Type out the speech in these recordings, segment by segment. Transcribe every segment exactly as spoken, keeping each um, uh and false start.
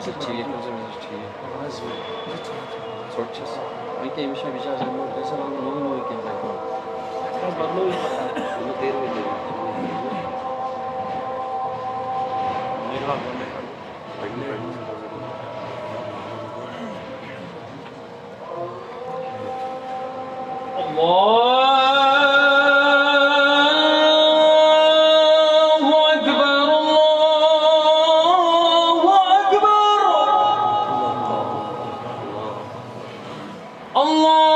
ٹھیٖک، ٹھیٖک۔ وۄنۍ کیٛاہ أمِس چھا بِچارَس اَمہِ برونٛٹھ گژھان اَنُن نوٚوُے نوٚوُے کینٛہہ تۄہہِ کُن؟ الله أكبر، الله أكبر. الله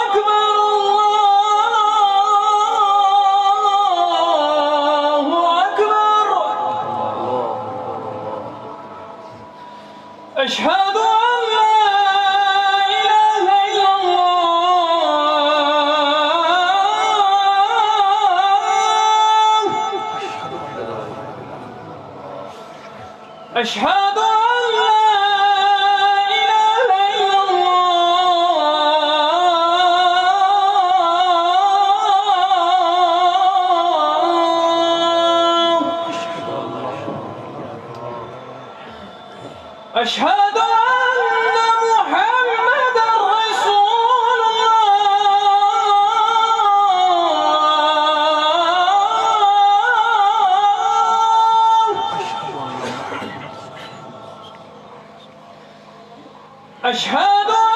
أكبر، الله أكبر. أشهد أن لا إله إلا الله. أشهد أن لا إله إلا الله. أشهد أن محمدا رسول الله. أشهد